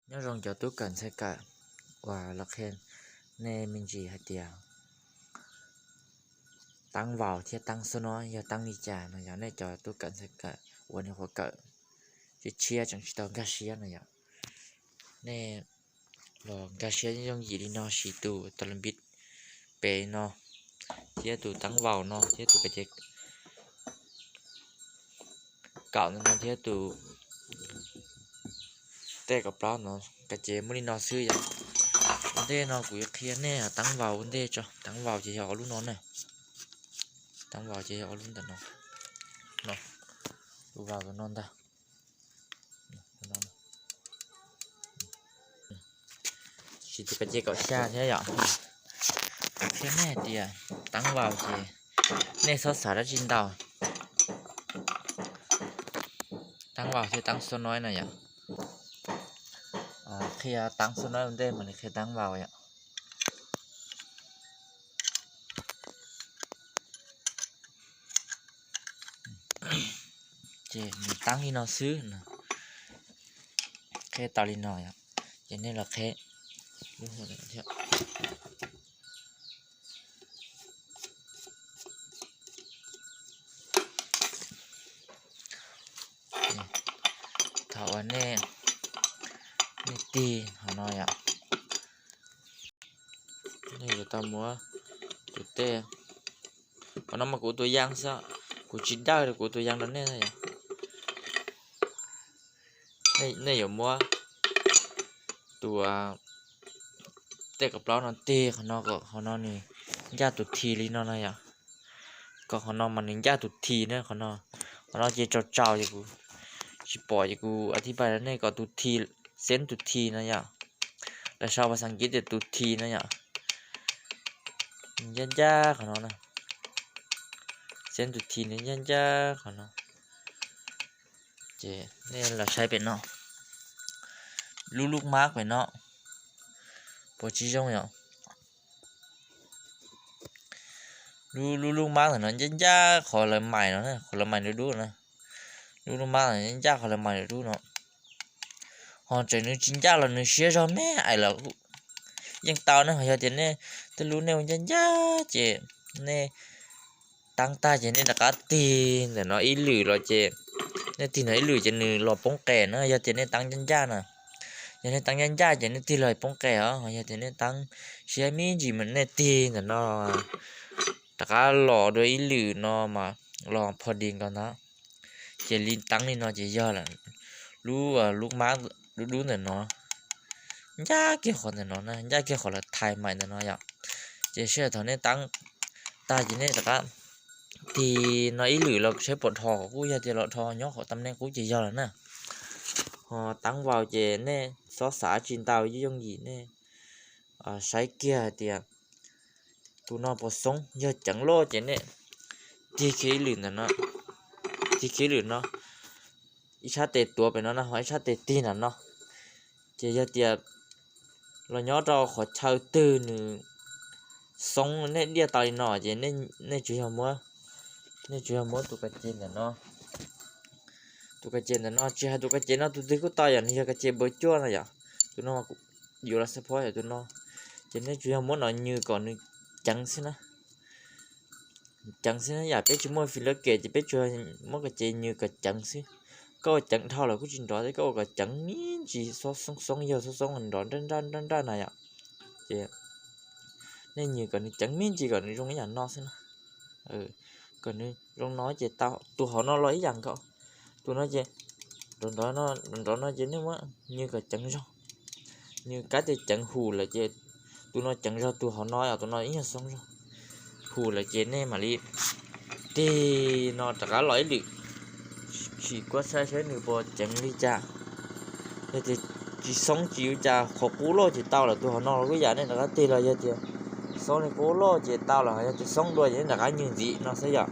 Nyob zoo cov tub kawm ntxhais kawm uas los qhia nej me ntsis hais tias teeb vau thiab teeb xub nob yog teeb li cas no yog nej cov tub kawm ntxhais kawm uas nej qhuav kawm tshiab tshiab tseem tsis tau nkag siab no yom. Nej los nkag siab yooj yim li no, siv tus tab laj npib pem no thiab tus teeb vau no thiab tus kaum ntawm no thiab tus tej kom plaub no, kav ces muaj li no xwb yom. Ua ntej no kuv yuav qhia nej teeb vau ua ntej tso. Teeb vau ces yog ob lub no na. Teeb vau ces yog ob lub ntawm no, no, tus vau tus no ntag. Siv tus kav ces kaum xya thiab yom. Qhia nej hais tias teeb vau ces nej txhob xav dab tsi ntau. Teeb vau thiab teeb xub nob no yom. Qhia teeb xub nob ua ntej mam li qhia teeb vau yom. Ces nws teeb li no xwb, qhia tau li no yom. Ces nej los qhia lub thiab. Thaum uas nej, nej tig qhov no yom, nej yuav tau muab tus tej, qhov no mas kuv tus yas xwb, kuv tsis dawj li, kuv tus yas rau nej yom. Nej yuav muab tus tej kom plaub no tig qhov no kom qhov no nws ncaj tus thi li no no yom. Kom qhov no mas nws ncaj tus thi na, qhov no, qhov no ces tsaus tsaus ces kuv tsis pom ces kuv a thib pais rau nej kom tus thi, xeeb tus thi no yom. Lawv sau pas xas kiv tias tus thi no yom. Ncaj ncaj qhov no na. Xeeb tus thi no ncaj ncaj qhov no. Ces nej los saib pem no, lub lub mab pem no puas tsis zoo yom. Lub lub lub mab ntawm no ncaj ncaj qhov lawv mais no, qhov lawv mais dub dub na. Lub lub mab ntawm no ncaj qhov lawv mais dub dub no. Ho tseem nws tsis ncaj los nws siab zog me ais los yeej tau ne. Ho yog tias nej tej lub nej ua ncaj ncaj ces nej teeb tag ces nej rov qab tig ntawm no ib lwm los ces, nej tig no ib lwm ces nws los poob qes na, yog tias nej teeb ncaj ncaj na. Yog nej teeb ncaj ncaj ces nej tig los poob qes os. Ho yog tias nej teeb siab me ntsis mas nej tig ntawm no rov qab los dua ib lwm no mas los pho dis nkaus ntag. Ces li teeb li no ces yog lawm. Lub, lub mab dub dub ntawm no ncaj kiag qhov ntawm no na, ncaj kiag qhov lawv thais mais ntawm no yom. Ces sij hawm thaum nej teeb tag ces nej rov qab tig no ib lwm los saib puas dhos, kuj yog tias los dhos nyob qhov tam neej qub ces yog lawm na. Ho teeb vau ces nej txhob xav tsis ntau, yooj yim nej saib kiag hais tias tus no puas xoob, yog ceev loj ces nej tig kiag ib lwm ntawm no, tig kiag ib lwm no, ib sab tes tuav pem no na, ho ib sab tes tig ntawm no. Ces yog tias los nyob rau qhov chaw twg nws xoob, nej diaj tau li no ces nej tsuas yog muab, nej tsuas yog muab tus kas ces ntawm no, tus kas ces ntawm no, tsis hais tus kas ces no tus twg kuj tau yom, nws yog kas ces npawv cuaj no yom. Tus no yuav los xab phob yom, tus no. Ces nej tsuas yog muab no nws kom nws ceev xwb na. Ceev xwb na yom, peb tsis muaj filler kem ces peb tsuas muab kas ces nws kom ceev xwb. Koj ua ceev dhau lawm kuj tsis nrov thiab, koj ua kom ceev me ntsis, xoob xoob yog xoob xoob nrov nraj nraj nraj nraj na yom. Ces nej nws kom nws ceev me ntsis kom nws zoo ib yam no xwb na. Kom nws zoo no ces tau, tus hauv no los ib yam nkaus. Tus no ces nrov nrov no, nrov nrov no ces nej muab nws kom ceev zog. Nws kab tias ceev hum lawm ces tus no ceev zog, tus hauv no yom, tus no ib nyuag xoob zog. Hum lawm ces nej mam li tig no rov qab los ib lwm, sim kuab saib saib nws puas ceev li cas. Yog tias tsis xoob tsis ua cas, qhov qub loj ces tau lawm, tus hauv no los kuj yam, nej rov qab tig los yog tias xoob li qub loj ces tau lawm, yog tias xoob dua ces nej rov qab nws ntxiv no xwb yom.